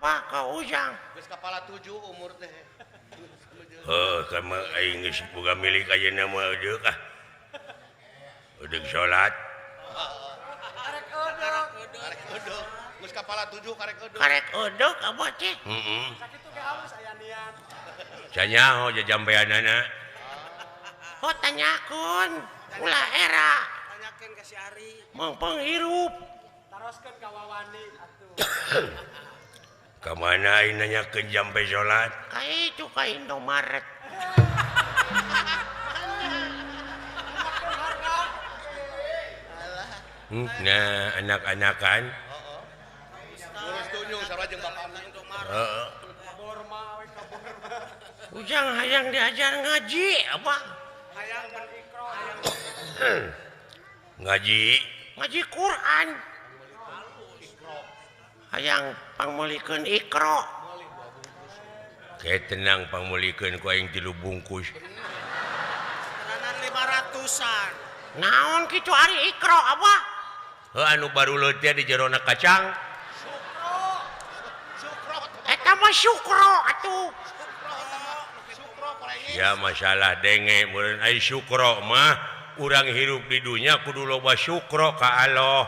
Apa ka Ujang? Geus kapala 7 umur teh. Heuh, ka aing geus boga milik ayeuna mah eudeuk ah. Eudeuk salat. Karek eudeuh. Karek eudeuh. Geus kapala 7 karek eudeuh. Karek eudeuh abah teh. Heeh. Sakitu ge halus aya niat. Canyaho jajampeanana. Oh tanyakeun ulah era. Tanyakeun ka si Ari. Mangpang hirup. Taroskeun ka Wawani atuh. Ka mana aing nanyakeun jampe salat? Ka itu ka Indomaret. Nah, anak-anakan. Heeh. Lurus tunjung sarua jeung bapana Indomaret. Heeh. Ujang hayang diajar ngaji apa? Hayang berikro. Ngaji. Ngaji Quran. Hayang pangmeulikeun Iqra. Ke tenang pangmeulikeun ku aing 3 bungkus. Tenanan 500-an. Naon kitu ari Iqra apa? Heuh anu baru leutik di jerona kacang. Sukro. Sukro. Eta mah sukro atuh. Ya masalah denge meureun ai sukro mah urang hirup di dunya kudu loba sukro ka Allah.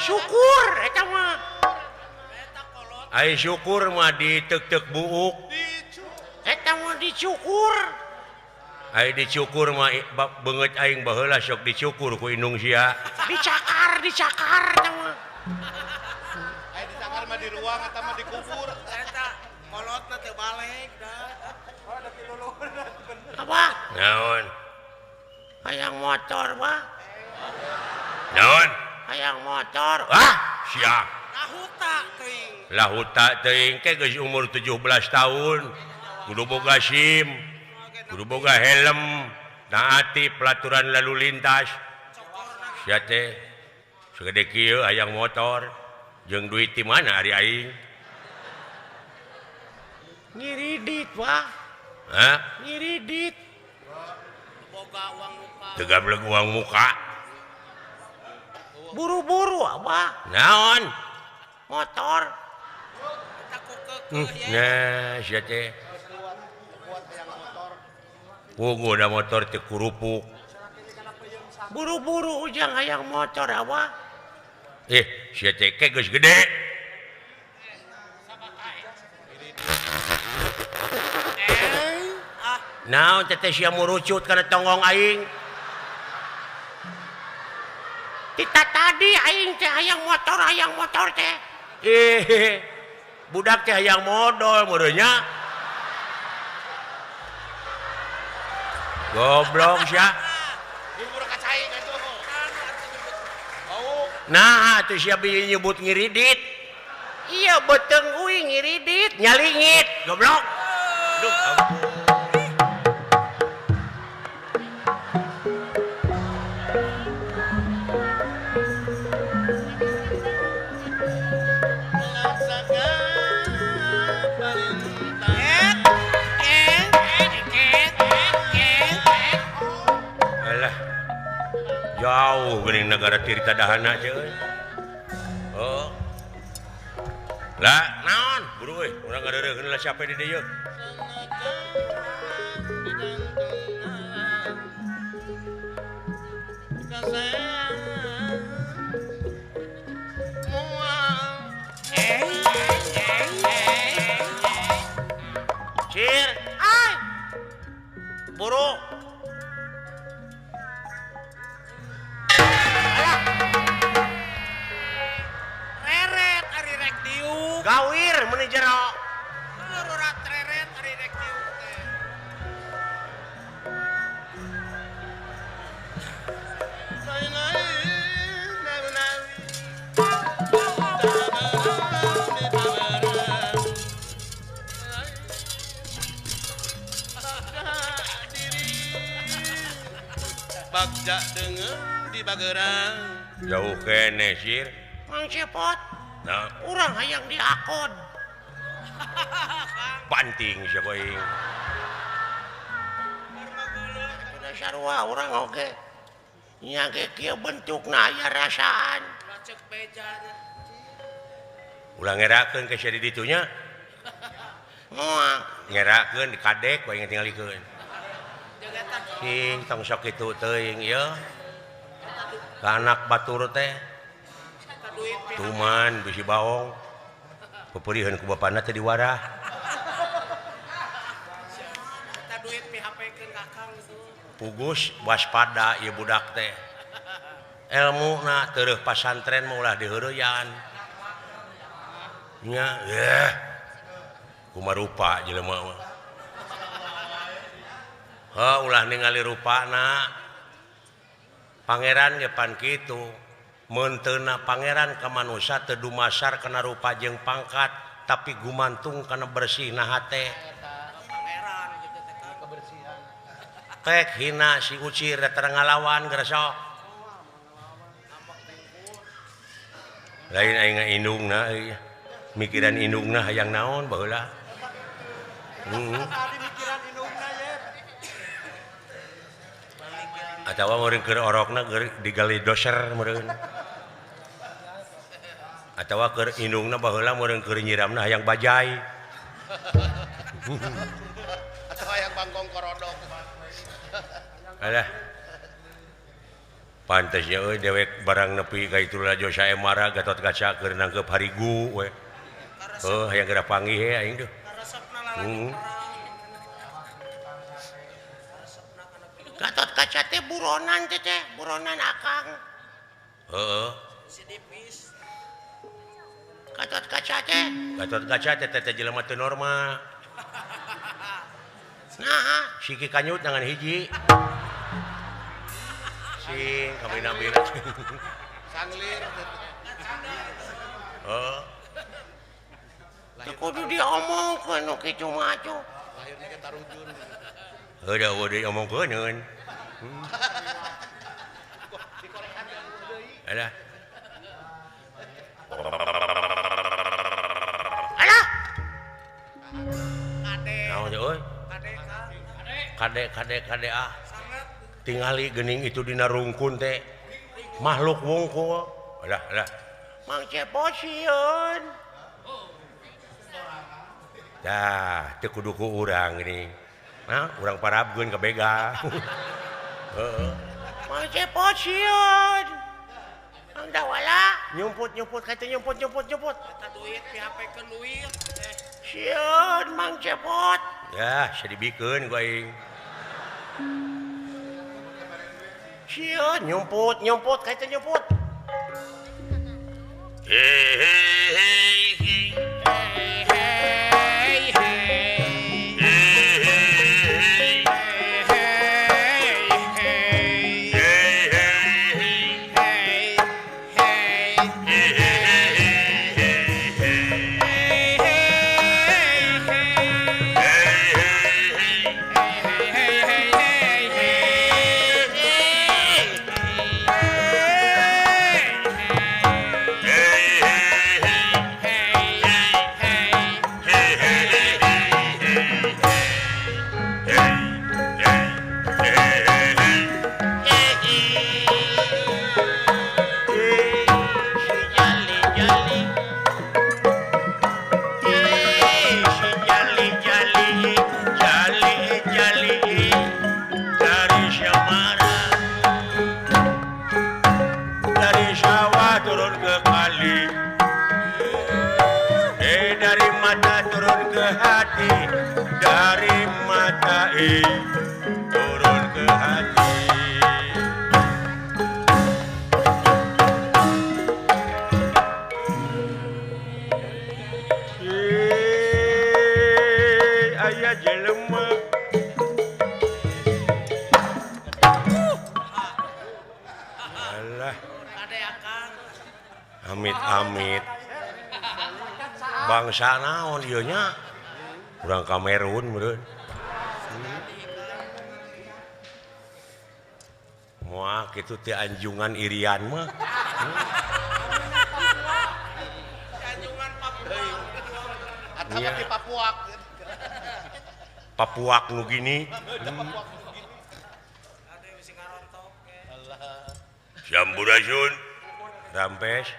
Syukur eta mah. Ai syukur mah ditek-tek buuk. Eta mah dicukur. Ai dicukur mah beungeut aing baheula sok dicukur ku indung sia. Dicakar, dicakar eta mah. Ai dicakar mah di ruang eta mah dikubur. Eta kolotna teu balik da. Oh da piluluhurna bener. Apa? Naon? Hayang motor mah. Naon? Hayang motor. Ah, siap. Lahuta teuing. Lahuta teuing ke geus umur 17 tahun. Kudu boga SIM, kudu boga helm, taati peraturan lalu lintas. Sia teh segede kieu hayang motor, jeung duit di mana ari aing? Ngiridit, Pak. Hah? Ngiridit. Boga uang muka. Teu gablek uang muka. Buru-buru apa? Naon? Motor. Nah, sia teh. Pugu da motor teh kurupuk. Buru-buru Ujang hayang motor apa? Sia teh ke geus gede. Naon teh sia murucut kana tonggong aing? Tita tadi aing teh hayang motor teh. Budak teh hayang modol meureunnya. Goblok sia. Nah, atuh sia bi nyebut ngiridit. Iya beuteung uing ngiridit, nyalingit, goblok. Duh, ampun. Jauh geuning negara Tirta Dahana teh euy. Oh. Lah, naon? Buru euy, urang ngadeureukeun lah siapa di dieu. Cir, ai. Buru. Gawir meuni jero. Lururat reret ari rek diuk teh. Bagja deungeun di Bagerang. Jauh keneh sir. Mang Cepot. Nah, urang hayang diakon. Panting sia aing. Sudah sarua urang oge. Nya ge kieu bentukna aya rasaan. Cek bejana. Ulah ngerakeun ka sia di ditu nya. Moal ngerakeun di kadek we tingalikeun. Sing tong sok kitu teuing ieu. Ka anak batur teh. Tuman bisi baong. Peperihan ku bapana teh diwarah. Pugus waspada ieu budak teh. Elmuna tereuh pasantren mah ulah diheureyan. Nya eh kumarupa jelema mah. Heuh ulah ningali rupana. Pangeran ge pan kitu. Meunteuna pangeran ka manusa teu dumasar kana rupa jeung pangkat, tapi gumantung kana bersihna hate. Kek hina si ucir datang ngalawan geresok. Lain aing indungna euy. Mikiran indungna hayang naon baheula. Tadi mikiran indungna ye. Atawa meureun keur orokna keur digali doser meureun. Atawa keur indungna baheula meureun keur nyiramna hayang bajai. Atawa hayang bangkong korodok. Alah. Pantes nya euy dewek barang nepi ka itu lalajo saemara Gatot Kaca keur nangkep harigu we. Heuh hayang geura panggih he aing tuh. Gatot Kaca teh buronan teh teh, buronan akang. Heeh. Gatot Kaca teh. Gatot Kaca teh teh jelema teu normal. Nah, siki kanyut tangan hiji. Sing kabina-bina. Sanglir. Heeh. Teu kudu diomongkeun nu kitu mah atuh. Lahirna ge tarujun. Heuh da eueuh diomongkeun. Alah. Alah. Kade. Naon euy? Kade Kade kade kade ah. Tingali geuning itu dina rungkun teh. Makhluk wungkul. Alah alah. Mang Cepot sieun. Dah, teu kudu ku urang geuning. Nah, urang parabkeun ka begal. Heeh. Mang Cepot sieun. Mang Dawala nyumput-nyumput ka teh nyumput nyumput nyumput. Eta duit PHP-keun duit. Sieun Mang Cepot. Ya, sia dibikeun ku aing. Sieun nyumput nyumput ka teh nyumput. Hei hei hei. Hey hey hey. Hey hey. Hey hey. Dari mata turun ke hati. Aya jelema alah amit-amit bangsa naon ieu nya urang Kamerun meureun. Moal kitu teh anjungan Irian mah. Anjungan Papua. Atawa di Papua. Papuak nu gini. Sampurasun. Rampes.